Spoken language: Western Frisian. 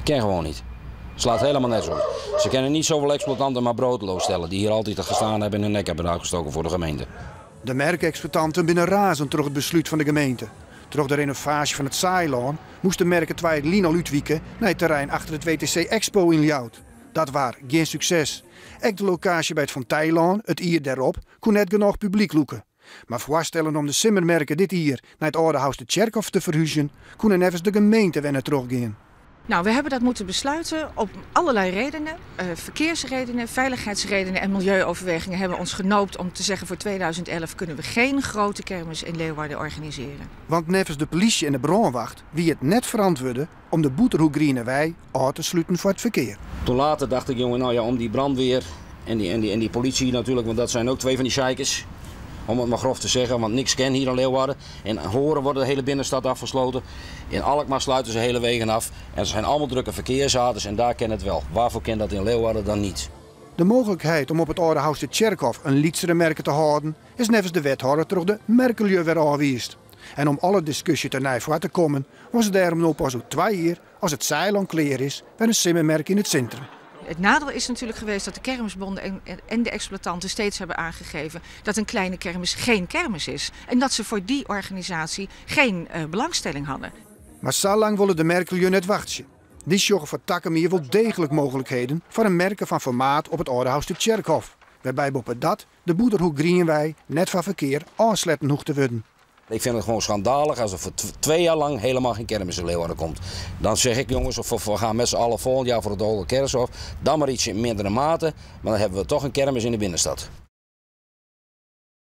Ken gewoon niet. Slaat helemaal nergens op. Ze kunnen niet zoveel exploitanten maar broodloos stellen die hier altijd gestaan hebben en hun nek hebben uitgestoken voor de gemeente. De merkexploitanten binne razend troch it beslút fan de gemeente. Troch de renovaasje fan it Saailân moast de merke 2 jier lyn al útwike nei it terrein achter it WTC Expo yn Ljouwert. Dat waard gjin sukses. Ek de lokaasje by it Van Tijlân it jier dêrop koe net genôch publyk lûke. Mar foarstellen om de simmermerke dit jier nei it Aldehoustertsjerkhôf te ferhúzjen, koene neffens de gemeente wer net trochgean. Nou, we hebben dat moeten besluiten op allerlei redenen. Verkeersredenen, veiligheidsredenen en milieuoverwegingen hebben ons genoopt om te zeggen: voor 2011 kunnen we geen grote kermis in Leeuwarden organiseren. Want neffens de polysje en de brânwacht wie it net ferantwurde om de Bûterhoek-Grienewei ôf te sluten foar it ferkear. Toen later dacht ik, jongen, nou ja, om die brandweer en die politie natuurlijk, want dat zijn ook twee van die zeikers. Om het maar grof te zeggen, want niks ken hier in Leeuwarden. In Hoorn wordt de hele binnenstad afgesloten. In Alkmaar sluiten ze hele wegen af. En ze zijn allemaal drukke verkeersaders en daar ken het wel. Waarvoor ken dat in Leeuwarden dan niet? De mooglikheid om op it Aldehoustertsjerkhôf in lytsere merke te hâlden is neffens de wethâlder troch de merkelju wer ôfwiisd. En om alle diskusje tenei foar te kommen, was it dêrom no pas oer 2 jier, as it Saailân klear is, wer in simmermerk yn it sintrum. Het nadeel is natuurlijk geweest dat de kermisbonden en de exploitanten steeds hebben aangegeven dat een kleine kermis geen kermis is. En dat ze voor die organisatie geen belangstelling hadden. Mar sa lang wolle de merkelju net wachtsje. Dy sjogge foar takom jier wol deeglik mooglikheden foar in merke fan formaat op it Aldehoustertsjerkhôf. Wêrby't boppedat de Bûterhoek-Grienewei net foar ferkear ôfsletten hoecht te wurden. Ik vind het gewoon schandalig als er voor 2 jaar lang helemaal geen kermis in Leeuwarden komt. Dan zeg ik: jongens, of we gaan met z'n allen volgend jaar voor het Olde Kerkhof. Dan maar iets in mindere mate, maar dan hebben we toch een kermis in de binnenstad.